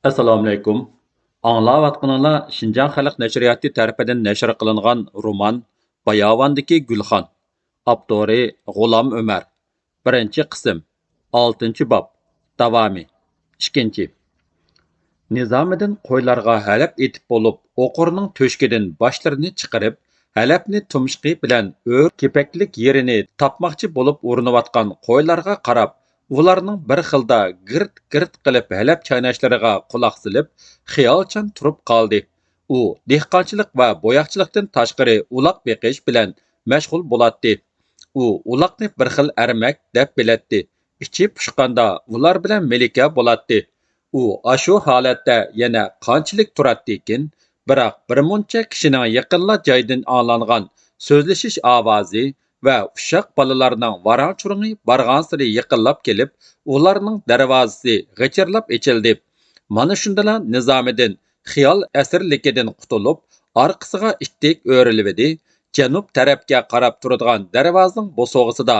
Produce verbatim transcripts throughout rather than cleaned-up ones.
ئەسسالامۇئەلەيكۇم. ئاڭلاۋاتقىنىڭلار شىنجاڭ خەلق نەشرىياتى تەرىپىدىن نەشر قىلىنغان رومان باياۋاندىكى گۈلخان. ئاپتورى غۇلام ئۆمەر. بىرىنچى قىسىم. ئالتىنچى باب. داۋامى. ئىككىنچى. نىزامىدىن قويلارغا ھەلەپ ئېتىپ بولۇپ، ئوقۇرنىڭ تۆشۈكىدىن باشلىرىنى چىقىرىپ، ھەلەپنى تۇمشۇقى بىلەن ئۆرە كېپەكلىك يېرىنى تاپماقچى بولۇپ ئۇرۇنۇۋاتقان قويلارغا قاراپ، ئۇلارنىڭ بىر خىلدا گىرت-گىرت قىلىپ ھەلەپ چايناشلىرىغا قۇلاق سېلىپ، خىيالچان تۇرۇپ قالدى. ئۇ دېھقانچىلىق ۋە بوياقچىلىقتىن تاشقىرى ئۇلاق بېقىش بىلەن مەشغۇل بولاتتى. ئۇ ئۇلاقنى بىر خىل ئەرمەك دەپ بىلەتتى. ئىچى پۇشقاندا ئۇلار بىلەن مەلىكە بولاتتى. ئۇ ئاشۇ ھالەتتە يەنە قانچىلىك تۇراتتىكىن، بىراق بىر مۇنچە كىشىنىڭ يېقىنلا جايدىن ئاڭلانغان سۆزلىشىش ئاۋازى ۋە ئۇششاق بالىلارنىڭ ۋاراڭ-چۇرۇڭى بارغانسېرى يېقىنلاپ كېلىپ، ئۇلارنىڭ دەرۋازىسى غىچىرلاپ ئېچىلدى. مانا شۇندىلا نىزامىدىن خىيال ئەسىرلىكىدىن قۇتۇلۇپ، ئارقىسىغا ئىتتىك ئۆرۈلۈۋىدى. جەنۇب تەرەپكە قاراپ تۇرىدىغان دەرۋازىنىڭ بوسۇغىسىدا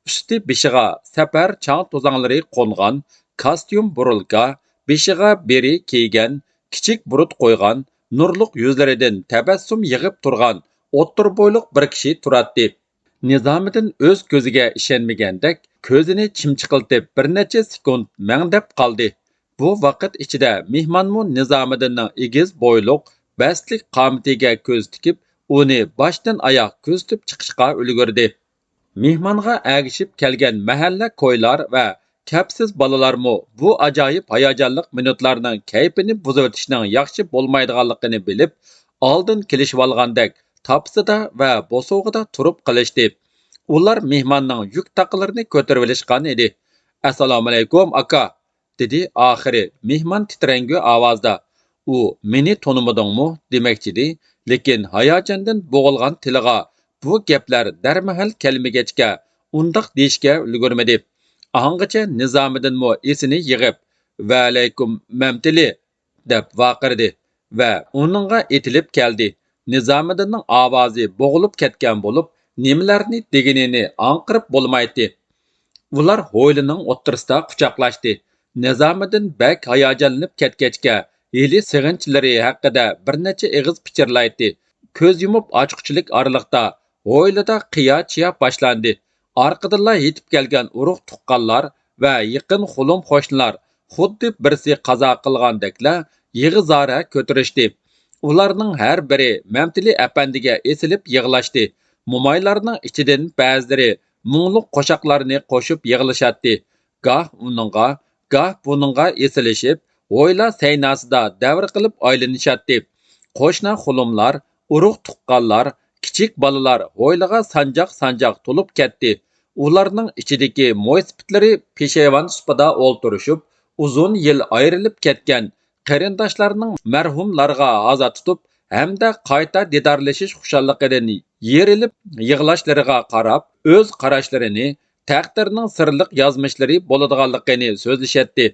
ئۈستى بېشىغا سەپەر چاڭ-توزاڭلىرى قونغان، كاستيۇم بۇرۇلكا، بېشىغا بېرى كىيگەن، كىچىك بۇرۇت قويغان، نۇرلۇق يۈزلىرىدىن تەبەسسۇم يېغىپ تۇرغان ئوتتۇرا بويلۇق بىر كىشى تۇراتتى. نىزامىدىن ئۆز كۆزىگە ئىشەنمىگەندەك، كۆزىنى چىمچىقلىتىپ، بىر نەچچە سېكۇنت مەڭدەپ قالدى. بۇ ۋاقىت ئىچىدە مېھمانمۇ نىزامىدىننىڭ ئېگىز بويلۇق، بەستلىك قامىتىگە كۆز تىكىپ، ئۇنى باشتىن ئاياغ كۆزىتىپ چىقىشقا ئۈلگۈردى. مېھمانغا ئەگىشىپ كەلگەن مەھەللە كويلار ۋە كەپسىز بالىلارمۇ بۇ ئاجايىپ ھاياجانلىق مىنۇتلارنىڭ كەيپىنى بۇزۇۋېتىشنىڭ ياخشى بولمايدىغانلىقىنى بىلىپ، ئالدىن كېلىشىۋالغاندەك تاپىسىدا ۋە بوسۇغىدا تۇرۇپ قېلىشتى. ئۇلار مېھماننىڭ يۈك تاقىلىرىنى كۆتۈرۈۋېلىشقان ئىدى. «ئەسسالامۇئەلەيكۇم، ئاكا!» دېدى ئاخىرى مېھمان تىترەڭگۈ ئاۋازدا. ئۇ «مېنى تونۇمىدىڭمۇ؟» دېمەكچىدى، لېكىن ھاياجاندىن بوغۇلغان تىلىغا بۇ گەپلەر دەرمەھەل كەلمىگەچكە، ئۇنداق دېيىشكە ئۈلگۈرمىدى. ئاڭغىچە نىزامىدىنمۇ ئېسىنى يىغىپ، «ۋەئەلەيكۇم، مەمتىلى!» دەپ ۋارقىرىدى ۋە ئۇنىڭغا ئېتىلىپ كەلدى. نىزامىدىننىڭ ئاۋازى بوغۇلۇپ كەتكەن بولۇپ، نېمىلەرنى دېگىنىنى ئاڭقىرىپ بولمايتتى. ئۇلار ھويلىنىڭ ئوتتۇرىسىدا قۇچاقلاشتى. نىزامىدىن بەك ھاياجانلىنىپ كەتكەچكە، ھىيلە-سېغىنچلىرى ھەققىدە بىر نەچچە ئېغىز پىچىرلايتتى. كۆز يۇمۇپ ئاچقۇچىلىك ئارىلىقتا ھويلىدا قىيا-چىيا باشلاندى. ئارقىدىنلا يېتىپ كەلگەن ئۇرۇق-تۇغقانلار ۋە يېقىن قولۇم-قوشنىلار خۇددى بىرسى قازا قىلغاندەكلا يىغا-زارە كۆتۈرۈشتى. ئۇلارنىڭ ھەر بىرى مەمتىلى ئەپەندىگە ئېسىلىپ يىغلاشتى. مومايلارنىڭ ئىچىدىن بەزىلىرى مۇڭلۇق قوشاقلارنى قوشۇپ يىغلىشاتتى. گاھ ئۇنىڭغا، گاھ بۇنىڭغا ئېسىلىشىپ، ھويلا سەيناسىدا دەۋر قىلىپ ئايلىنىشاتتى. قوشنا خۇلۇملار، ئۇرۇق-تۇغقانلار، كىچىك بالىلار ھويلىغا سانجاق-سانجاق تولۇپ كەتتى. ئۇلارنىڭ ئىچىدىكى مويسىپىتلىرى پېشايۋان سۇپىدا ئولتۇرۇشۇپ، ئۇزۇن يىل ئايرىلىپ كەتكەن قېرىنداشلارنىڭ مەرھۇملارغا ھازا تۇتۇپ ھەمدە قايتا دىدارلىشىش خۇشاللىقىدىن يېرىلىپ يىغلاشلىرىغا قاراپ، ئۆز قاراشلىرىنى، تەقدىرنىڭ سىرلىق يازمىشلىرى بولىدىغانلىقىنى سۆزلىشەتتى.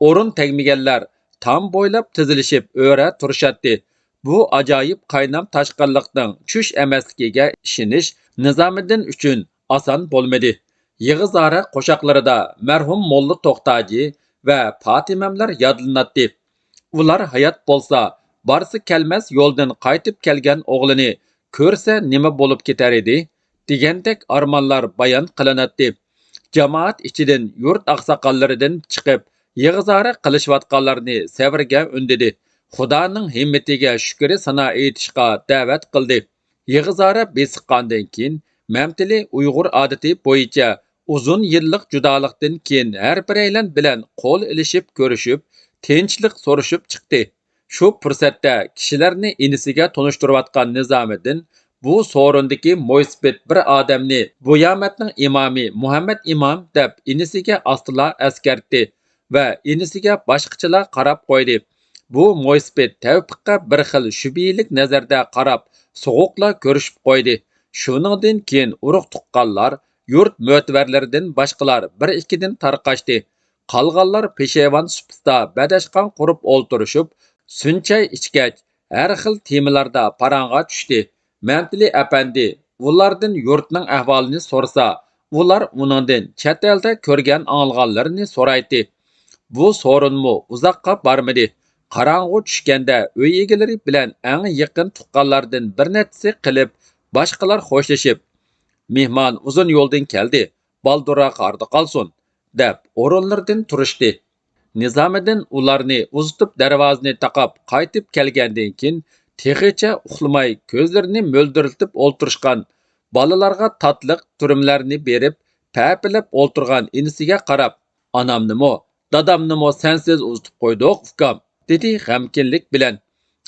ئورۇن تەگمىگەنلەر تام بويلاپ تىزىلىشىپ ئۆرە تۇرۇشاتتى. بۇ ئاجايىپ قاينام تاشقىنلىقنىڭ چۈش ئەمەسلىكىگە ئىشىنىش نىزامىدىن ئۈچۈن ئاسان بولمىدى. يىغا-زارە قوشاقلىرىدا مەرھۇم موللا توختاجى ۋە پاتىمەملەر يادلىناتتى. ئۇلار ھايات بولسا، بارسا كەلمەس يولدىن قايتىپ كەلگەن ئوغلىنى كۆرسە نېمە بولۇپ كېتەر ئىدى؟ دېگەندەك ئارمانلار بايان قىلىناتتى. جامائەت ئىچىدىن يۇرت ئاقساقاللىرىدىن چىقىپ، يىغا-زارە قىلىشىۋاتقانلارنى سەۋرگە ئۈندىدى. خۇدانىڭ ھىممىتىگە شۈكرى سانا ئېيتىشقا دەۋەت قىلدى. يىغا-زارە بېسىققاندىن كېيىن، مەمتىلى ئۇيغۇر ئادىتى بويىچە ئۇزۇن يىللىق جۇدالىقتىن كېيىن ھەر بىرەيلەن بىلەن قول ئېلىشىپ كۆرۈشۈپ، تىنچلىق سورىشىپ چىقتى. شۇ پۇرسەتتە كىشىلەرنى ئىنىسىگە تونۇشتۇرۇۋاتقان نىزامىدىن بۇ سورۇندىكى مويسىپىت بىر ئادەمنى بۇيامەتنىڭ ئىمامى مۇھەممەد ئىمام دەپ ئىنىسىگە ئاستىلا ئەسكەرتتى ۋە ئىنىسىگە باشقىچىلا قاراپ قويدى. بۇ مويسىپىت تەۋپىققە بىر خىل شۈبھىلىك نەزەردە قاراپ، سوغۇقلا كۆرۈشۈپ قويدى. شۇنىڭدىن كېيىن ئۇرۇق-تۇغقانلار، يۇرت مۆتىۋەرلىرىدىن باشقىلار بىر-ئىككىدىن تارقاشتى. قالغانلار پېشايۋان سۇپىسىدا بەدەشقان قۇرۇپ ئولتۇرۇشۇپ، سۈنچاي ئىچكەچ، ھەر خىل تېمىلاردا پاراڭغا چۈشتى. مەمتىلى ئەپەندى ئۇلاردىن يۇرتنىڭ ئەھۋالىنى سورىسا، ئۇلار ئۇنىڭدىن چەت ئەلدە كۆرگەن-ئاڭلىغانلىرىنى سورايتتى. بۇ سورۇنمۇ ئۇزاققا بارمىدى. قاراڭغۇ چۈشكەندە ئۆي ئىگىلىرى بىلەن ئەڭ يېقىن تۇغقانلاردىن بىر نەچچىسى قېلىپ، باشقىلار خوشلىشىپ، «مېھمان ئۇزۇن يولدىن كەلدى، بالدۇرراق ئارىدا قالسۇن» دەپ، ئورۇنلىرىدىن تۇرۇشتى. نىزامىدىن ئۇلارنى ئۇزىتىپ، دەرۋازىنى تاقاپ قايتىپ كەلگەندىن كېيىن، تېخىچە ئۇخلىماي، كۆزلىرىنى مۆلدۈرلىتىپ ئولتۇرۇشقان بالىلارغا تاتلىق تۈرۈملەرنى بېرىپ، پەپىلەپ ئولتۇرغان ئىنىسىگە قاراپ، «ئانامنىمۇ، دادامنىمۇ سەنسىز ئۇزىتىپ قويدۇق، ئۇكام» دېدى غەمكىنلىك بىلەن.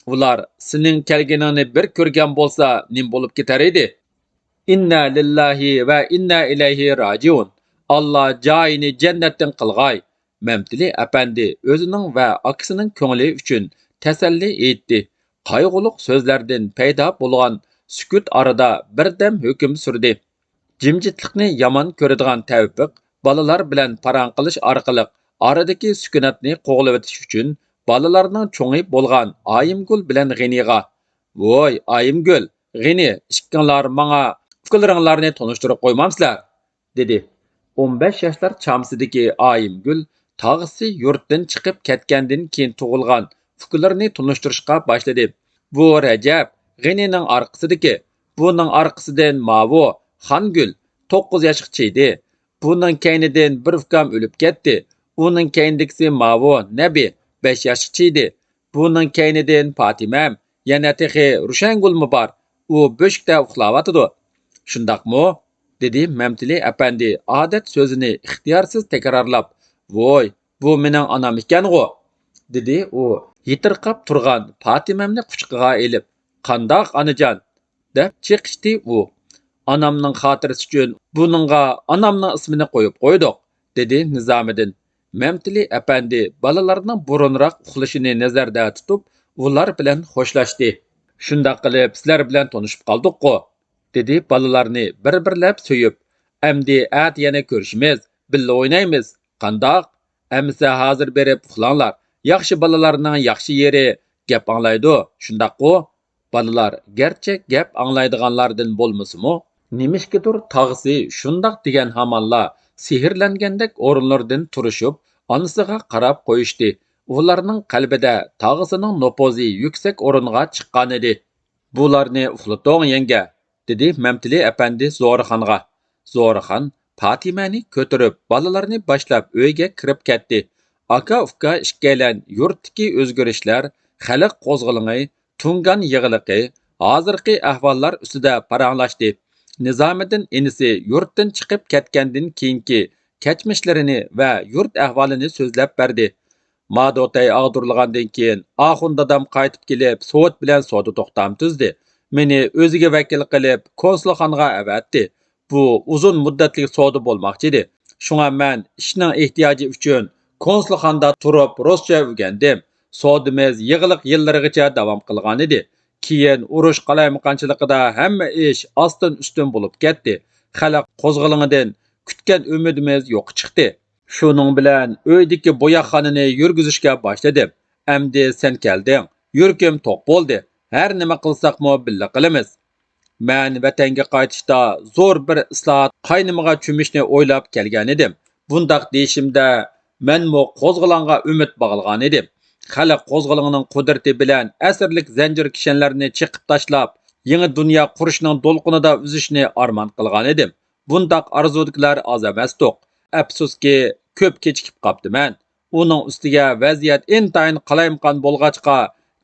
ئۇلار: «سېنىڭ كەلگىنىڭنى بىر كۆرگەن بولسا، نېمە بولۇپ كېتەر ئىدى؟» «ئىننا لىللاھى ۋە ئىننا ئىلەيھى راجىئۇن. ئاللا جايىنى جەننەتتىن قىلغاي.» مەمتىلى ئەپەندى ئۆزىنىڭ ۋە ئاكىسىنىڭ كۆڭلى ئۈچۈن تەسەللى ئېيتتى. قايغۇلۇق سۆزلەردىن پەيدا بولغان سۈكۈت ئارىدا بىردەم ھۆكۈم سۈردى. جىمجىتلىقنى يامان كۆرىدىغان تەۋپىق بالىلار بىلەن پاراڭ قىلىش ئارقىلىق ئارىدىكى سۈكۈناتنى قوغلىۋېتىش ئۈچۈن بالىلارنىڭ چوڭى بولغان ئايىمگۈل بىلەن غېنىغا: «ۋوي، ئايىمگۈل، غېنى، ئىككىڭلار ماڭا ئۇكىلىرىڭلارنى تونۇشتۇرۇپ قويمامسىلەر؟» دېدى. ئون بەش ياشلار چامىسىدىكى ئايىمگۈل تاغىسى يۇرتتىن چىقىپ كەتكەندىن كېيىن تۇغۇلغان ئۇكىلىرىنى تونۇشتۇرۇشقا باشلىدى. «بۇ رەجەپ، غېنىنىڭ ئارقىسىدىكى، بۇنىڭ ئارقىسىدىن ماۋۇ، خانگۈل، توققۇز ياشقا چىدى. بۇنىڭ كەينىدىن بىر ئۇكام ئۆلۈپ كەتتى. ئۇنىڭ كەينىدىكىسى ماۋۇ، نەبى، بەش ياشقا چىدى. بۇنىڭ كەينىدىن پاتىمەم، يەنە تېخى روشەنگۈلمۇ بار. ئۇ بۆشۈكتە ئۇخلاۋاتىدۇ. شۇنداقمۇ؟» دېدى مەمتىلى ئەپەندى ئادەت سۆزىنى ئىختىيارسىز تەكرارلاپ. «ۋوي، بۇ مېنىڭ ئانام ئىكەنغۇ!» دېدى ئۇ يېتىرقاپ تۇرغان پاتىمەمنى قۇچىقىغا ئېلىپ. «قانداق، ئانىجان؟» دەپ چېقىشتى ئۇ. «ئانامنىڭ خاتىرىسى ئۈچۈن بۇنىڭغا ئانامنىڭ ئىسمىنى قويۇپ قويدۇق»، دېدى نىزامىدىن. مەمتىلى ئەپەندى بالىلارنىڭ بۇرۇنراق ئۇخلىشىنى نەزەردە تۇتۇپ، ئۇلار بىلەن خوشلاشتى. «شۇنداق قىلىپ سىلەر بىلەن تونۇشۇپ قالدۇققۇ؟» دېدى بالىلارنى بىر-بىرلەپ سۆيۈپ. «ئەمدى ئەتە يەنە كۆرۈشىمىز، بىللە ئوينايمىز. قانداق؟ ئەمىسە ھازىر بېرىپ ئۇخلاڭلار. ياخشى بالىلارنىڭ ياخشى يېرى گەپ ئاڭلايدۇ، شۇنداققۇ؟» بالىلار گەرچە گەپ ئاڭلايدىغانلاردىن بولمىسىمۇ، نېمىشقىدۇر تاغىسى شۇنداق دېگەن ھامانلا سېھىرلەنگەندەك ئورۇنلىرىدىن تۇرۇشۇپ، ئانىسىغا قاراپ قويۇشتى. ئۇلارنىڭ قەلبىدە تاغىسىنىڭ نوپۇزى يۈكسەك ئورۇنغا چىققانىدى. «بۇلارنى ئۇخلىتىڭ، يەڭگە» دېدى مەمتىلى ئەپەندى زورىخانغا. زورىخان پاتىمەنى كۆتۈرۈپ، بالىلارنى باشلاپ ئۆيگە كىرىپ كەتتى. ئاكا-ئۇكا ئىككىيلەن يۇرتتىكى ئۆزگىرىشلەر، خەلق قوزغىلىڭى، تۇڭگان يېغىلىقى، ھازىرقى ئەھۋاللار ئۈستىدە پاراڭلاشتى. نىزامىدىن ئىنىسى يۇرتتىن چىقىپ كەتكەندىن كېيىنكى كەچمىشلىرىنى ۋە يۇرت ئەھۋالىنى سۆزلەپ بەردى. مادوتەي ئاغدۇرۇلغاندىن كېيىن، ئاخۇن دادام قايتىپ كېلىپ، سوۋېت بىلەن سودا توختامى تۈزدى. مېنى ئۆزىگە ۋەكىل قىلىپ، كونسۇلخانىغا ئەۋەتتى. بۇ ئۇزۇن مۇددەتلىك سودا بولماقچى ئىدى. شۇڭا مەن ئىشنىڭ ئېھتىياجى ئۈچۈن كونسۇلخانىدا تۇرۇپ رۇسچە ئۆگەندىم. سودىمىز يېغىلىق يىللىرىغىچە داۋام قىلغانىدى. كېيىن ئۇرۇش قالايمىقانچىلىقىدا ھەممە ئىش ئاستىن-ئۈستۈن بولۇپ كەتتى. خەلق قوزغىلىڭىدىن كۈتكەن ئۈمىدىمىز يوققا چىقتى. شۇنىڭ بىلەن ئۆيدىكى بوياقخانىنى يۈرگۈزۈشكە باشلىدىم. ئەمدى سەن كەلدىڭ. يۈرىكىم توق بولدى. ھەر نېمە قىلساقمۇ بىللە قىلىمىز. مەن ۋەتەنگە قايتىشتا زور بىر ئىسلاھات قاينىمىغا چۆمۈشنى ئويلاپ كەلگەنىدىم. بۇنداق دېيىشىمدە، مەنمۇ قوزغىلاڭغا ئۈمىد باغلىغانىدىم. خەلق قوزغىلىڭنىڭ قۇدرىتى بىلەن ئەسىرلىك زەنجىر كىشەنلەرنى چېقىپ تاشلاپ، يېڭى دۇنيا قۇرۇشنىڭ دولقۇنىدا ئۈزۈشنى ئارمان قىلغانىدىم. بۇنداق ئارزۇدىكىلەر ئاز ئەمەستۇق. ئەپسۇسكى، كۆپ كېچىكىپ قاپتىمەن. ئۇنىڭ ئۈستىگە ۋەزىيەت ئىنتايىن قالايمىقان بولغاچقا،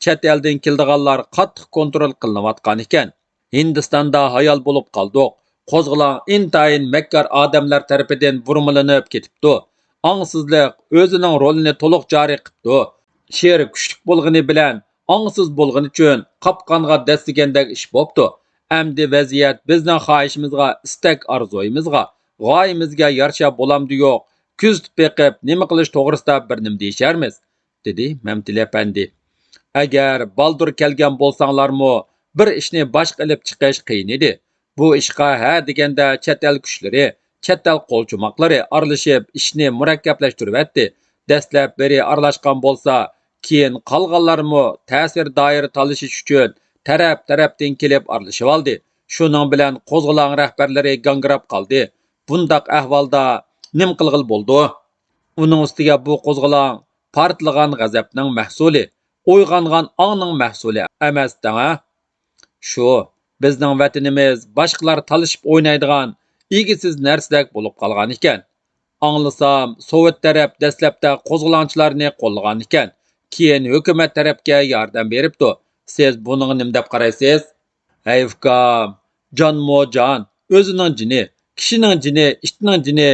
چەت ئەلدىن كېلىدىغانلار قاتتىق كونترول قىلىنىۋاتقان ئىكەن. ھىندىستاندا ھايال بولۇپ قالدۇق. قوزغىلاڭ ئىنتايىن مەككار ئادەملەر تەرىپىدىن بۇرمىلىنىپ كېتىپتۇ. ئاڭسىزلىق ئۆزىنىڭ رولىنى تولۇق جارى قىپتۇ. شىر كۈچلۈك بولغىنى بىلەن ئاڭسىز بولغىنى ئۈچۈن قاپقانغا دەسسىگەندەك ئىش بوپتۇ. ئەمدى ۋەزىيەت بىزنىڭ خاھىشىمىزغا، ئىستەك ئارزۇيىمىزغا، غايىمىزگە يارىشا بولامدۇ يوق، كۆزىتىپ بېقىپ نېمە قىلىش توغرىسىدا بىر نېمە دېيىشەرمىز، دېدى مەمتىلى ئەپەندى. ئەگەر بالدۇر كەلگەن بولساڭلارمۇ، بىر ئىشنى باشقا ئېلىپ چىقىش قىيىن ئىدى. بۇ ئىشقا ھە دېگەندە چەت ئەل كۈچلىرى، چەت ئەل قولچوماقلىرى ئارىلىشىپ ئىشنى مۇرەككەپلەشتۈرۈۋەتتى. دەسلەپ بىرى ئارىلاشقان بولسا، كېيىن قالغانلارمۇ تەسىر دائىرە تالىشىش ئۈچۈن تەرەپ-تەرەپتىن كېلىپ ئارىلىشىۋالدى. شۇنىڭ بىلەن قوزغىلاڭ رەھبەرلىرى گاڭگىراپ قالدى. بۇنداق ئەھۋالدا نېمە قىلغىلى بولىدۇ؟ ئۇنىڭ ئۈستىگە بۇ قوزغىلاڭ پارتلىغان غەزەپنىڭ مەھسۇلى. ئويغانغان ئاڭنىڭ مەھسۇلى ئەمەستىڭ ھە؟ شۇ، بىزنىڭ ۋەتىنىمىز باشقىلار تالىشىپ ئوينايدىغان ئىگىسىز نەرسىدەك بولۇپ قالغان ئىكەن. ئاڭلىسام، سوۋېت تەرەپ دەسلەپتە قوزغىلاڭچىلارنى قوللىغان ئىكەن، كېيىن ھۆكۈمەت تەرەپكە ياردەم بېرىپتۇ. سىز بۇنىڭغا نېمە دەپ قارايسىز؟ ھەي ئۇكام، جانمۇ جان، ئۆزىنىڭ جېنى، كىشىنىڭ جېنى، ئىتنىڭ جېنى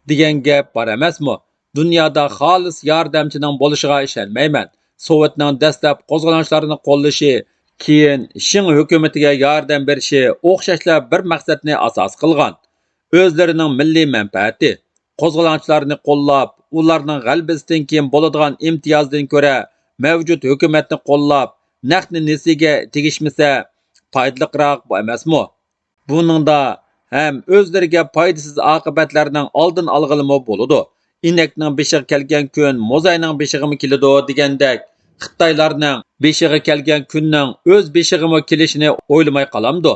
دېگەن گەپ بار ئەمەسمۇ؟ دۇنيادا خالىس ياردەمچىنىڭ بولۇشىغا ئىشەنمەيمەن. سوۋېتنىڭ دەسلەپ قوزغىلاڭچىلارنى قوللىشى، كېيىن شىڭ ھۆكۈمىتىگە ياردەم بېرىشى ئوخشاشلا بىر مەقسەتنى ئاساس قىلغان. ئۆزلىرىنىڭ مىللىي مەنپەئەتى، قوزغىلاڭچىلارنى قوللاپ، ئۇلارنىڭ غەلىبىسىدىن كېيىن بولىدىغان ئىمتىيازدىن كۆرە مەۋجۇت ھۆكۈمەتنى قوللاپ، نەقنى نېسىگە تېگىشمىسە پايدىلىقراق بۇ ئەمەسمۇ؟ بۇنىڭدا ھەم ئۆزلىرىگە پايدىسىز ئاقىۋەتلەرنىڭ ئالدىنى ئالغىلىمۇ بولىدۇ. ئىنەكنىڭ بېشىغا كەلگەن كۈن موزاينىڭ بېشىغىمۇ كېلىدۇ دېگەندەك، خىتايلارنىڭ بېشىغا كەلگەن كۈننىڭ ئۆز بېشىغىمۇ كېلىشىنى ئويلىماي قالامدۇ؟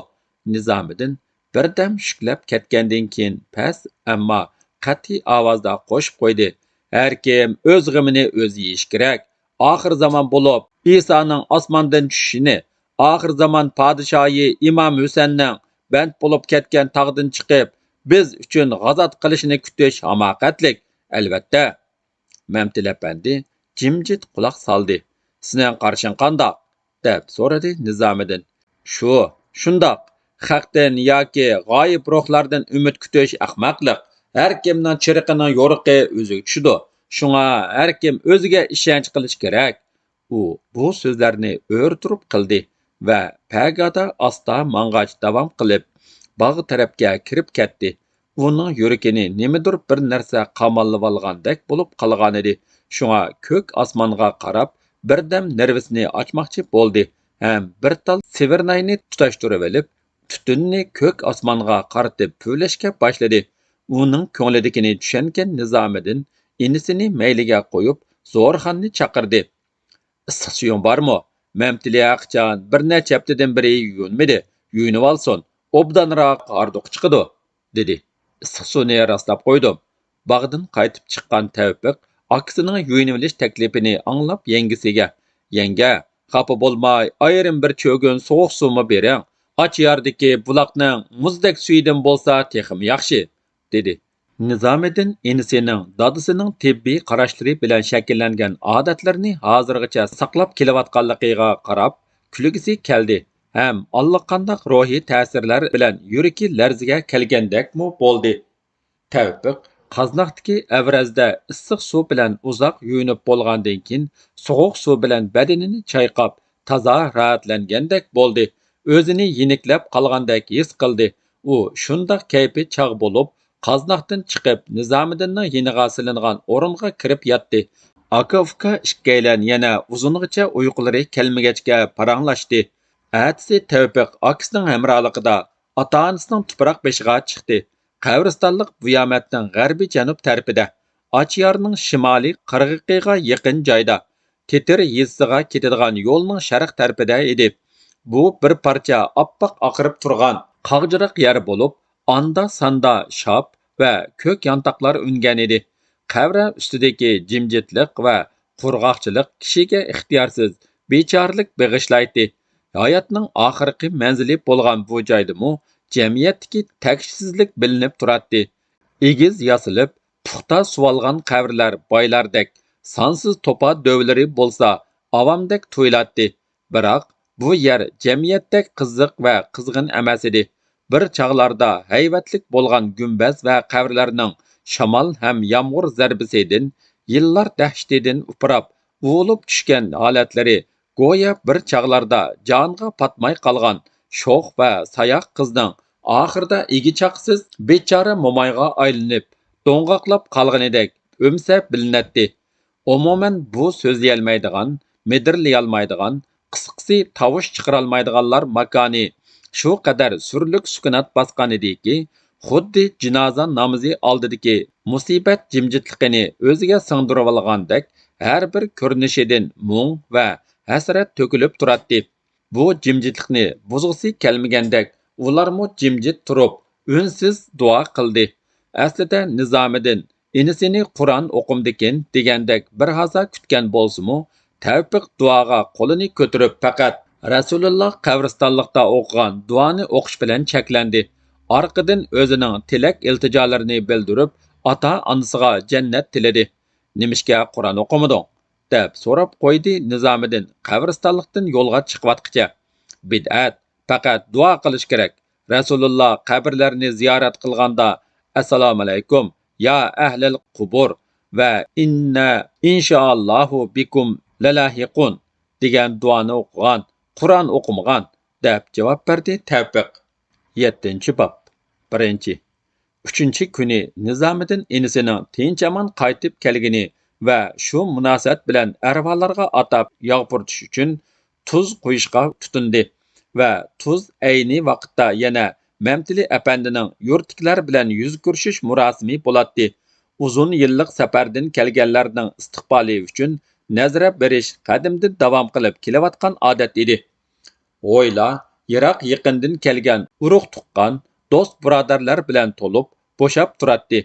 نىزامىدىن بىردەم شۈكلەپ كەتكەندىن كېيىن پەس، ئەمما قەتئىي ئاۋازدا قوشۇپ قويدى: ھەركىم ئۆز غېمىنى ئۆزى يېيىشى كېرەك. ئاخىر زامان بولۇپ، ئىسانىڭ ئاسماندىن چۈشۈشىنى، ئاخىر زامان پادىشاھى ئىمام ھۈسەننىڭ بەند بولۇپ كەتكەن تاغدىن چىقىپ، بىز ئۈچۈن غازات قىلىشىنى كۈتۈش ھاماقەتلىك، ئەلۋەتتە. مەمتىلى ئەپەندى جىمجىت قۇلاق سالدى. سېنىڭ قارىشىڭ قانداق؟ دەپ سورىدى نىزامىدىن. شۇ، شۇنداق. خەقتىن ياكى غايىب روھلاردىن ئۈمىد كۈتۈش ئەخمەقلىق. ھەركىمنىڭ چېرىقىنىڭ يورۇقى ئۆزىگە چۈشىدۇ. شۇڭا ھەركىم ئۆزىگە ئىشەنچ قىلىشى كېرەك. ئۇ بۇ سۆزلەرنى ئۆرە تۇرۇپ قىلدى ۋە پەگادا ئاستا ماڭغاچ داۋام قىلىپ، باغ تەرەپكە كىرىپ كەتتى. ئۇنىڭ يۈرىكىنى نېمىدۇر بىر نەرسە قاماللىۋالغاندەك بولۇپ قالغانىدى. شۇڭا كۆك ئاسمانغا قاراپ، بىردەم نېرۋىسىنى ئاچماقچى بولدى ھەم بىر تال سېۋىرناينى تۇتاشتۇرۇۋېلىپ، تۈتۈننى كۆك ئاسمانغا قارىتىپ پۈۋلەشكە باشلىدى. ئۇنىڭ كۆڭلىدىكىنى چۈشەنگەن نىزامىدىن ئىنىسىنى مەيلىگە قويۇپ، زورخاننى چاقىردى. ئىسسىق سۈيۈڭ بارمۇ؟ مەمتىلى ھەقىچان بىر نەچچە ھەپتىدىن بېرى يۇيۇنمىدى. يۇيۇنۇۋالسۇن، ئوبدانراق ھاردۇقى چىقىدۇ، دېدى. ئىسسىق سۇنى راستلاپ قويدۇم. باغدىن قايتىپ چىققان تەۋپىق ئاكىسىنىڭ يۇيۇنۇۋېلىش تەكلىپىنى ئاڭلاپ يەڭگىسىگە، يەڭگە، خاپا بولماي، ئايرىم بىر چۆگۈن سوغۇق سۇمۇ بېرىڭ. ئاچ ياردىكى بۇلاقنىڭ مۇزدەك سۈيىدىن بولسا تېخىمۇ ياخشى، دېدى. نىزامىدىن ئىنىسىنىڭ دادىسىنىڭ تېببىي قاراشلىرى بىلەن شەكىللەنگەن ئادەتلىرىنى ھازىرغىچە ساقلاپ كېلىۋاتقانلىقىغا قاراپ كۈلگۈسى كەلدى ھەم ئاللىقانداق روھىي تەسىرلەر بىلەن يۈرىكى لەرزىگە كەلگەندەكمۇ بولدى. تەۋپىق قازناقتىكى ئەۋرەزدە ئىسسىق سۇ بىلەن ئۇزاق يۇيۇنۇپ بولغاندىن كېيىن، سوغۇق سۇ بىلەن بەدىنىنى چايقاپ، تازا راھەتلەنگەندەك بولدى. ئۆزىنى يېنىكلەپ قالغاندەك ھېس قىلدى. ئۇ شۇنداق كەيپى چاغ بولۇپ، قازناقتىن چىقىپ، نىزامىدىننىڭ يېنىغا سېلىنغان ئورۇنغا كىرىپ ياتتى. ئاكا-ئۇكا ئىككىيلەن يەنە ئۇزۇنغىچە ئۇيقۇلىرى كەلمىگەچكە پاراڭلاشتى. ئەتىسى تەۋپىق ئاكىسىنىڭ ھەمراھلىقىدا ئاتا-ئانىسىنىڭ تۇپراق بېشىغا چىقتى. قەبرىستانلىق بۇيامەتنىڭ غەربىي جەنۇب تەرىپىدە، ئاچيارنىڭ شىمالىي قىرغىقىغا يېقىن جايدا، تېتىر يېزىسىغا كېتىدىغان يولنىڭ شەرق تەرىپىدە ئىدى. بۇ بىر پارچە ئاپئاق ئاقىرىپ تۇرغان قاغجىراق يەر بولۇپ، ئاندا-ساندا شاپ ۋە كۆك يانتاقلار ئۈنگەن ئىدى. قەبرە ئۈستىدىكى جىمجىتلىق ۋە قۇرغاقچىلىق كىشىگە ئىختىيارسىز بىچارىلىك بېغىشلايتتى. ھاياتنىڭ ئاخىرقى مەنزىلى بولغان بۇ جايدىمۇ جەمئىيەتتىكى تەكشىسىزلىك بىلىنىپ تۇراتتى. ئېگىز ياسىلىپ، پۇختا سۇۋالغان قەبرىلەر بايلاردەك، سانسىز توپا دۆۋىلىرى بولسا ئاۋامدەك تۇيۇلاتتى. بىراق، بۇ يەر جەمئىيەتتەك قىزىق ۋە قىزغىن ئەمەس ئىدى. بىر چاغلاردا ھەيۋەتلىك بولغان گۈمبەز ۋە قەبرىلەرنىڭ شامال ھەم يامغۇر زەربىسىدىن، يىللار دەھشىتىدىن ئۇپراپ، ئۇۋۇلۇپ چۈشكەن ھالەتلىرى گويا بىر چاغلاردا جانغا پاتماي قالغان شوخ ۋە ساياق قىزنىڭ ئاخىرىدا ئىگە-چاقىسىز بىچارە مومايغا ئايلىنىپ، دوڭغاقلاپ قالغىنىدەك ئۆمسە بىلىنەتتى. ئومۇمەن، بۇ سۆزلىيەلمەيدىغان، مىدىرلىيالمايدىغان، قىسقىسى، تاۋۇش چىقىرالمايدىغانلار ماكانى شۇ قەدەر سۈرلۈك سۈكۈنات باسقانىدىكى، خۇددى جىنازا نامىزى ئالدىدىكى مۇسىبەت جىمجىتلىقىنى ئۆزىگە سىڭدۈرۈۋالغاندەك، ھەر بىر كۆرۈنۈشىدىن مۇڭ ۋە ھەسرەت تۆكۈلۈپ تۇراتتى. بۇ جىمجىتلىقنى بۇزغۇسى كەلمىگەندەك، ئۇلارمۇ جىمجىت تۇرۇپ، ئۈنسىز دۇئا قىلدى. ئەسلىدە نىزامىدىن ئىنىسىنى قۇرئان ئوقۇمدىكىن دېگەندەك بىر ھازا كۈتكەن بولسىمۇ، تەۋپىق دۇئاغا قولىنى كۆتۈرۈپ، پەقەت رەسۇلۇللا قەبرىستانلىقتا ئوقۇغان دۇئانى ئوقۇش بىلەن چەكلەندى. ئارقىدىن ئۆزىنىڭ تىلەك-ئىلتىجالىرىنى بىلدۈرۈپ، ئاتا-ئانىسىغا جەننەت تىلىدى. «نېمىشقا قۇرئان ئوقۇمىدىڭ؟» دەپ سوراپ قويدى نىزامىدىن قەبرىستانلىقتىن يولغا چىقىۋاتقىچە. «بىدئەت، پەقەت دۇئا قىلىش كېرەك. رەسۇلۇللا قەبرىلەرنى زىيارەت قىلغاندا، ئەسسالامۇئەلەيكۇم، يا ئەھلەل قۇبۇر ۋە ئىننا ئىنشائاللاھۇ بىكۇم لەلاھىقۇن دېگەن دۇئانى ئوقۇغان، قۇرئان ئوقۇمىغان» دەپ جاۋاب بەردى تەۋپىق. يەتتىنچى باب. بىرىنچى. ئۈچىنچى كۈنى نىزامىدىن ئىنىسىنىڭ تىنچ-ئامان قايتىپ كەلگىنى ۋە شۇ مۇناسىۋەت بىلەن ئەھۋاللارغا ئاتاپ ياغ پۇرىتىش ئۈچۈن تۇز قۇيۇشقا تۇتۇندى ۋە تۇز ئەينى ۋاقىتتا يەنە مەمتىلى ئەپەندىنىڭ يۇرتتىكىلەر بىلەن يۈز كۆرۈشۈش مۇراسىمى بولاتتى. ئۇزۇن يىللىق سەپەردىن كەلگەنلەرنىڭ ئىستىقبالى ئۈچۈن نەزىرە بېرىش قەدىمدىن داۋام قىلىپ كېلىۋاتقان ئادەت ئىدى. ھويلا يىراق-يېقىندىن كەلگەن ئۇرۇق-تۇغقان، دوست-بۇرادەرلەر بىلەن تولۇپ، بوشاپ تۇراتتى.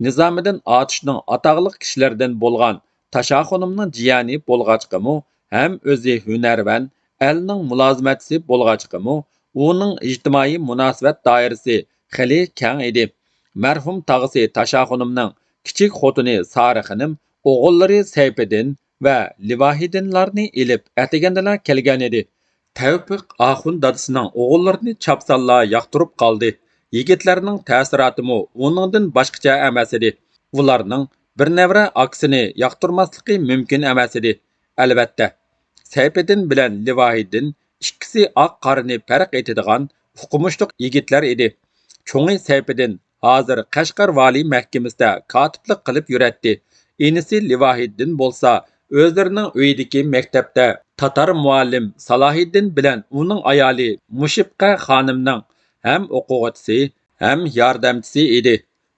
نىزامىدىن ئاتۇشنىڭ ئاتاقلىق كىشىلىرىدىن بولغان تاشا خانىمنىڭ جىيەنى بولغاچقىمۇ، ھەم ئۆزى ھۈنەرۋەن، ئەلنىڭ مۇلازىمەتچىسى بولغاچقىمۇ، ئۇنىڭ ئىجتىمائىي مۇناسىۋەت دائىرىسى خېلى كەڭ ئىدى. مەرھۇم تاغىسى تاشا خانىمنىڭ كىچىك خوتۇنى سارى خېنىم، ئوغۇللىرى سەيپىدىن ۋە لىۋاھىدىنلارنى ئېلىپ ئەتىگەندىلا كەلگەنىدى. تەۋپىق ئاخۇن دادىسىنىڭ ئوغۇللىرىنى چاپسانلا ياقتۇرۇپ قالدى. يىگىتلەرنىڭ تەسىراتىمۇ ئۇنىڭدىن باشقىچە ئەمەس ئىدى. ئۇلارنىڭ بىر نەۋرە ئاكىسىنى ياقتۇرماسلىقى مۇمكىن ئەمەس ئىدى. ئەلۋەتتە، سەيپىدىن بىلەن لىۋاھىدىن ئىككىسى ئاق-قارىنى پەرق ئېتىدىغان ئوقۇمۇشلۇق يىگىتلەر ئىدى. چوڭى سەيپىدىن ھازىر قەشقەر ۋالىي مەھكىمىسىدە كاتىپلىق قىلىپ يۈرەتتى. ئىنىسى لىۋاھىدىن بولسا ئۆزلىرىنىڭ ئۆيىدىكى مەكتەپتە تاتار مۇئەللىم سالاھىدىن بىلەن ئۇنىڭ ئايالى مۇشىپقە خانىمنىڭ ھەم ئوقۇغۇچىسى، ھەم ياردەمچىسى ئىدى.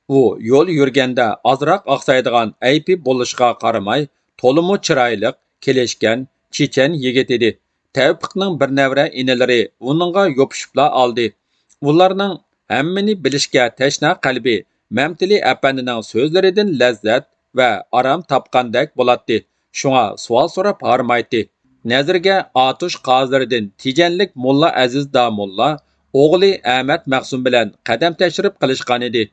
ئۇ يول يۈرگەندە ئازراق ئاقسايدىغان ئەيىبى بولۇشىغا قارىماي، تولىمۇ چىرايلىق، كېلىشكەن، چېچەن يىگىت ئىدى. تەۋپىقنىڭ بىر نەۋرە ئىنىلىرى ئۇنىڭغا يوپۇشۇپلا ئالدى. ئۇلارنىڭ ھەممىنى بىلىشكە تەشنا قەلبى مەمتىلى ئەپەندىنىڭ سۆزلىرىدىن لەززەت ۋە ئارام تاپقاندەك بولاتتى. شۇڭا سوئال سوراپ ھارمايتتى. نەزىرگە ئاتۇش قازىلىرىدىن تېجەنلىك موللا ئەزىز داموللا ئوغلى ئەمەت مەخسۇم بىلەن قەدەم تەشرىپ قىلىشقانىدى.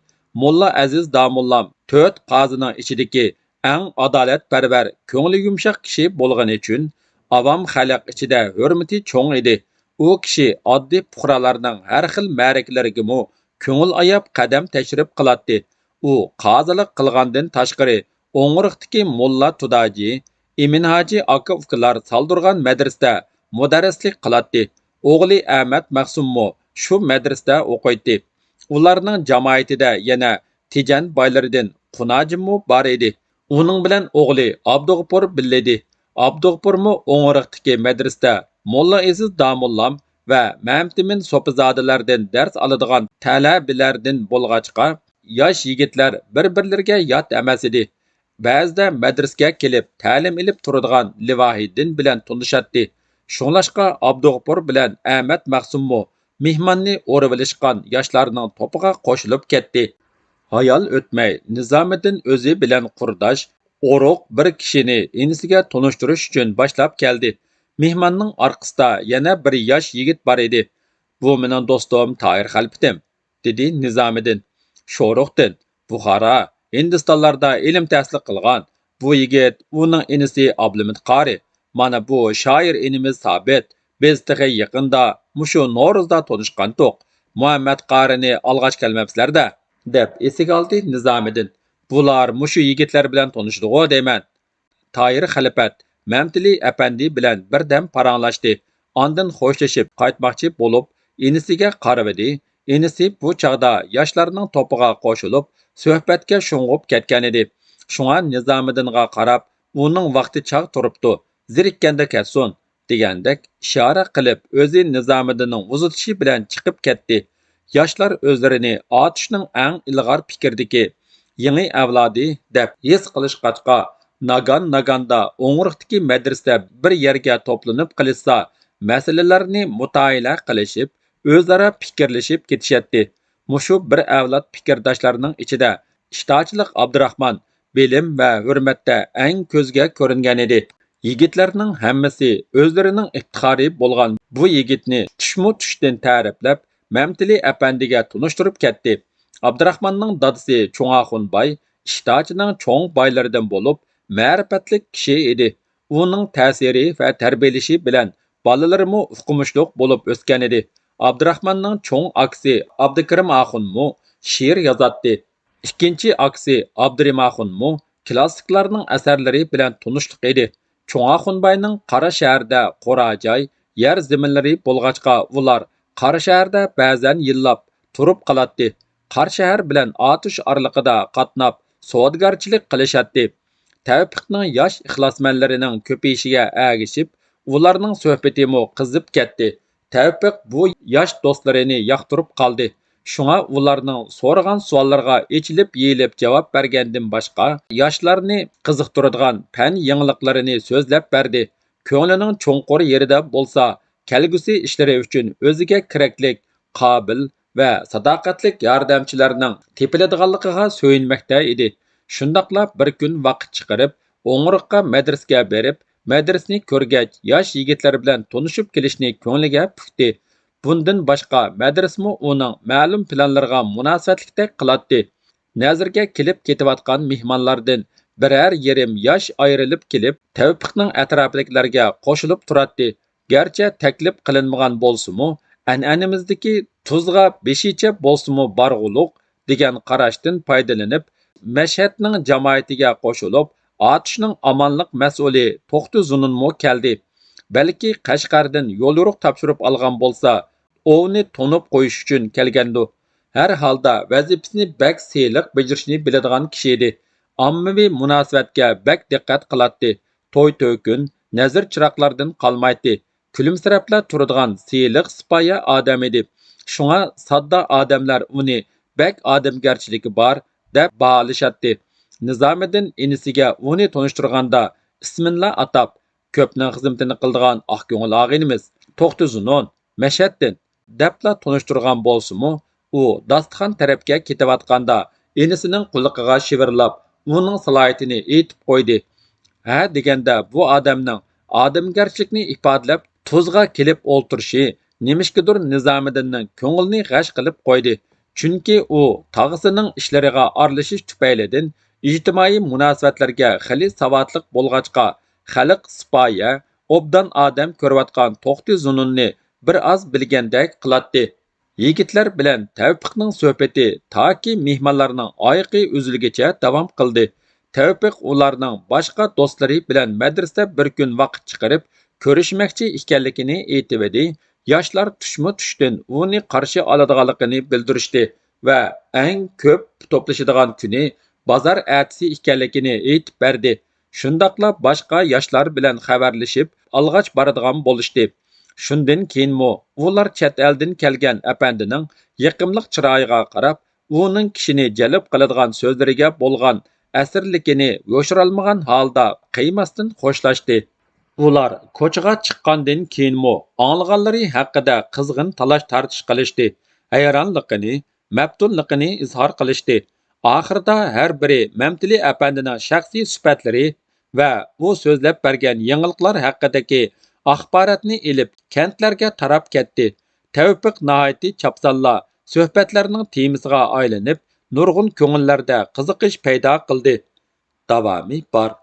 موللا ئەزىز داموللام تۆت قازىنىڭ ئىچىدىكى ئەڭ ئادالەتپەرۋەر، كۆڭلى يۇمشاق كىشى بولغىنى ئۈچۈن ئاۋام خەلق ئىچىدە ھۆرمىتى چوڭ ئىدى. ئۇ كىشى ئاددىي پۇقرالارنىڭ ھەر خىل مەرىكىلىرىگىمۇ كۆڭۈل ئاياپ قەدەم تەشرىپ قىلاتتى. ئۇ قازىلىق قىلغاندىن تاشقىرى، ئوڭرۇقتىكى موللا تۇداجى، ئىمىن ھاجى ئاكا-ئۇكىلار سالدۇرغان مەدرىسىدە مۇدەررىسلىك قىلاتتى. ئوغلى ئەمەت مەخسۇممۇ شۇ مەدرىسىدە ئوقۇيتتى. ئۇلارنىڭ جامائىتىدە يەنە تېجەن بايلىرىدىن قۇناجىممۇ بار ئىدى. ئۇنىڭ بىلەن ئوغلى ئابدۇغوپۇر بىللىدى. ئابدۇغوپۇرمۇ ئوڭرۇقتىكى مەدرىسىدە موللا ئېزىز داموللام ۋە مەمتىمىن سوپىزادىلەردىن دەرس ئالىدىغان تەلەبىلەردىن بولغاچقا، ياش يىگىتلەر بىر-بىرلىرىگە يات ئەمەس ئىدى. بەزىدە مەدرىسىگە كېلىپ تەلىم ئېلىپ تۇرىدىغان لىۋاھىدىن بىلەن تونۇشاتتى. شۇڭلاشقا ئابدۇغوپۇر بىلەن ئەمەت مەخسۇممۇ مېھماننى ئورىۋېلىشقان ياشلارنىڭ توپىغا قوشۇلۇپ كەتتى. ھايال ئۆتمەي، نىزامىدىن ئۆزى بىلەن قۇرداش، ئورۇق بىر كىشىنى ئىنىسىگە تونۇشتۇرۇش ئۈچۈن باشلاپ كەلدى. مېھماننىڭ ئارقىسىدا يەنە بىر ياش يىگىت بار ئىدى. «بۇ مېنىڭ دوستۇم تاھىر خەلپىتىم» دېدى نىزامىدىن. «شورۇقتىن، بۇخارا، ھىندىستانلاردا ئىلىم تەھسىل قىلغان. بۇ يىگىت، ئۇنىڭ ئىنىسى ئابلىمىت قارى. مانا بۇ شائىر ئىنىمىز سابىت. بىز تېخى يېقىندا مۇشۇ نورۇزدا تونۇشقانتۇق. مۇھەممەت قارىنى ئالغاچ كەلمەپسىلەر-دە» دەپ ئېسىگە ئالدى نىزامىدىن. «بۇلار مۇشۇ يىگىتلەر بىلەن تونۇشىدىغۇ دەيمەن.» تاھىر خەلپەت مەمتىلى ئەپەندى بىلەن بىردەم پاراڭلاشتى. ئاندىن خوشلىشىپ قايتماقچى بولۇپ، ئىنىسىگە قارىۋىدى. ئىنىسى بۇ چاغدا ياشلارنىڭ توپىغا قوشۇلۇپ، سۆھبەتكە شۇڭغۇپ كەتكەنىدى. شۇڭا نىزامىدىنغا قاراپ، «ئۇنىڭ ۋاقتى چاغ تۇرۇپتۇ، زېرىككەندە كەتسۇن» دېگەندەك ئىشارە قىلىپ، ئۆزى نىزامىدىننىڭ ئۇزىتىشى بىلەن چىقىپ كەتتى. ياشلار ئۆزلىرىنى ئاتۇشنىڭ ئەڭ ئىلغار پىكرىدىكى يېڭى ئەۋلادى دەپ ھېس قىلىشقاچقا، ناگان-ناگاندا ئوڭرۇقتىكى مەدرىسىدە بىر يەرگە توپلىنىپ قېلىشسا، مەسىلىلەرنى مۇتائىلە قىلىشىپ، ئۆزئارا پىكىرلىشىپ كېتىشەتتى. مۇشۇ بىر ئەۋلاد پىكىرداشلارنىڭ ئىچىدە ئىشتاچىلىق ئابدۇراخمان بىلىم ۋە ھۆرمەتتە ئەڭ كۆزگە كۆرۈنگەنىدى. يىگىتلەرنىڭ ھەممىسى ئۆزلىرىنىڭ ئىپتىخارى بولغان بۇ يىگىتنى چۈشمۇ چۈشتىن تەرىپلەپ، مەمتىلى ئەپەندىگە تونۇشتۇرۇپ كەتتى. ئابدۇراخماننىڭ دادىسى چوڭ ئاخۇن باي ئىشتاچىنىڭ چوڭ بايلىرىدىن بولۇپ، مەرىپەتلىك كىشى ئىدى. ئۇنىڭ تەسىرى ۋە تەربىيەلىشى بىلەن بالىلىرىمۇ ئوقۇمۇشلۇق بولۇپ ئۆسكەن ئىدى. ئابدۇراخماننىڭ چوڭ ئاكىسى ئابدۇكېرىم ئاخۇنمۇ شېئىر يازاتتى. ئىككىنچى ئاكىسى ئابدۇرېھىم ئاخۇنمۇ كلاسسىكلارنىڭ ئەسەرلىرى بىلەن تونۇشلۇق ئىدى. چوڭ ئاخۇنباينىڭ قاراشەھەردە قورا جاي، يەر زېمىنلىرى بولغاچقا، ئۇلار قاراشەھەردە بەزەن يىللاپ تۇرۇپ قالاتتى. قاراشەھەر بىلەن ئاتۇش ئارىلىقىدا قاتناپ، سودىگەرچىلىك قىلىشاتتى. تەۋپىقنىڭ ياش ئىخلاسمەنلىرىنىڭ كۆپىيىشىگە ئەگىشىپ، ئۇلارنىڭ سۆھبىتىمۇ قىزىپ كەتتى. تەۋپىق بۇ ياش دوستلىرىنى ياقتۇرۇپ قالدى. شۇڭا ئۇلارنىڭ سورىغان سوئاللىرىغا ئېچىلىپ يېيىلىپ جاۋاب بەرگەندىن باشقا، ياشلارنى قىزىقتۇرىدىغان پەن يېڭىلىقلىرىنى سۆزلەپ بەردى. كۆڭلىنىڭ چوڭقۇر يېرىدە بولسا، كەلگۈسى ئىشلىرى ئۈچۈن ئۆزىگە كېرەكلىك، قابىل ۋە ساداقەتلىك ياردەمچىلەرنىڭ تېپىلىدىغانلىقىغا سۆيۈنمەكتە ئىدى. شۇنداقلا بىر كۈن ۋاقىت چىقىرىپ، ئوڭرۇققا مەدرىسىگە بېرىپ، مەدرىسىنى كۆرگەچ، ياش يىگىتلەر بىلەن تونۇشۇپ كېلىشنى كۆڭلىگە پۈكتى. بۇندىن باشقا، مەدرىسىمۇ ئۇنىڭ مەلۇم پىلانلىرىغا مۇناسىۋەتلىكتەك قىلاتتى. نەزىرگە كېلىپ كېتىۋاتقان مېھمانلاردىن بىرەر يېرىم ياش ئايرىلىپ كېلىپ، تەۋپىقنىڭ ئەتراپىدىكىلەرگە قوشۇلۇپ تۇراتتى. گەرچە تەكلىپ قىلىنمىغان بولسىمۇ، ئەنئەنىمىزدىكى «تۇزغا بېشىچە بولسىمۇ بارغۇلۇق» دېگەن قاراشتىن پايدىلىنىپ، مەشھەدنىڭ جامائىتىگە قوشۇلۇپ، ئاتۇشنىڭ ئامانلىق مەسئۇلى توختى زۇنۇنمۇ كەلدى. بەلكى قەشقەردىن يوليورۇق تاپشۇرۇپ ئالغان بولسا، ئوۋنى تونۇپ قويۇش ئۈچۈن كەلگەندۇ. ھەر ھالدا ۋەزىپىسىنى بەك سىلىق بېجىرىشنى بىلىدىغان كىشى ئىدى. ئاممىۋى مۇناسىۋەتكە بەك دىققەت قىلاتتى. توي-تۆكۈن، نەزىر-چىراغلاردىن قالمايتتى. كۈلۈمسىرەپلا تۇرىدىغان سىلىق سىپايە ئادەم ئىدى. شۇڭا ساددا ئادەملەر ئۇنى بەك ئادەمگەرچىلىكى بار دەپ باھالىشاتتى. نىزامىدىن ئىنىسىگە ئۇنى تونۇشتۇرغاندا ئىسمىنلا ئاتاپ، «كۆپنىڭ خىزمىتىنى قىلىدىغان ئاق كۆڭۈل ئاغىنىمىز توختى زۇنۇن، مەشھەدتىن» دەپلا تونۇشتۇرغان بولسىمۇ، ئۇ داستىخان تەرەپكە كېتىۋاتقاندا ئىنىسىنىڭ قۇلىقىغا شىۋىرلاپ، ئۇنىڭ سالاھىيىتىنى ئېيتىپ قويدى. ھە دېگەندە، بۇ ئادەمنىڭ ئادەمگەرچىلىكنى ئىپادىلەپ تۇزغا كېلىپ ئولتۇرۇشى نېمىشقىدۇر نىزامىدىننىڭ كۆڭلىنى غەش قىلىپ قويدى. چۈنكى ئۇ تاغىسىنىڭ ئىشلىرىغا ئارىلىشىش تۈپەيلىدىن ئىجتىمائىي مۇناسىۋەتلەرگە خېلى ساۋاتلىق بولغاچقا، خەلق سىپايە، ئوبدان ئادەم كۆرۈۋاتقان توختى زۇنۇننى بىر ئاز بىلگەندەك قىلاتتى. يىگىتلەر بىلەن تەۋپىقنىڭ سۆھبىتى تاكى مېھمانلارنىڭ ئايىقى ئۈزۈلگىچە داۋام قىلدى. تەۋپىق ئۇلارنىڭ باشقا دوستلىرى بىلەن مەدرىسىدە بىر كۈن ۋاقىت چىقىرىپ كۆرۈشمەكچى ئىكەنلىكىنى ئېيتىۋىدى. ياشلار تۈشمۇ چۈشتىن ئۇنى قارشى ئالىدىغانلىقىنى بىلدۈرۈشتى ۋە ئەڭ كۆپ توپلىشىدىغان كۈنى بازار ئەتىسى ئىكەنلىكىنى ئېيتىپ بەردى. شۇنداقلا باشقا ياشلار بىلەن خەۋەرلىشىپ، ئالغاچ بارىدىغان بولۇشتى. شۇندىن كېيىنمۇ ئۇلار چەت ئەلدىن كەلگەن ئەپەندىنىڭ يېقىملىق چىرايىغا قاراپ، ئۇنىڭ كىشىنى جەلپ قىلىدىغان سۆزلىرىگە بولغان ئەسىرلىكىنى يوشۇرالمىغان ھالدا قىيماستىن خوشلاشتى. ئۇلار كوچىغا چىققاندىن كېيىنمۇ ئاڭلىغانلىرى ھەققىدە قىزغىن تالاش-تارتىش قىلىشتى. ھەيرانلىقىنى، مەپتۇنلۇقىنى ئىزھار قىلىشتى. ئاخىرىدا ھەر بىرى مەمتىلى ئەپەندىنىڭ شەخسىي سۈپەتلىرى ۋە ئۇ سۆزلەپ بەرگەن يېڭىلىقلار ھەققىدىكى ئاخباراتنى ئېلىپ، كەنتلەرگە تاراپ كەتتى. تەۋپىق ناھايىتى چاپسانلا سۆھبەتلەرنىڭ تېمىسىغا ئايلىنىپ، نۇرغۇن كۆڭۈللەردە قىزىقىش پەيدا قىلدى. داۋامى بار.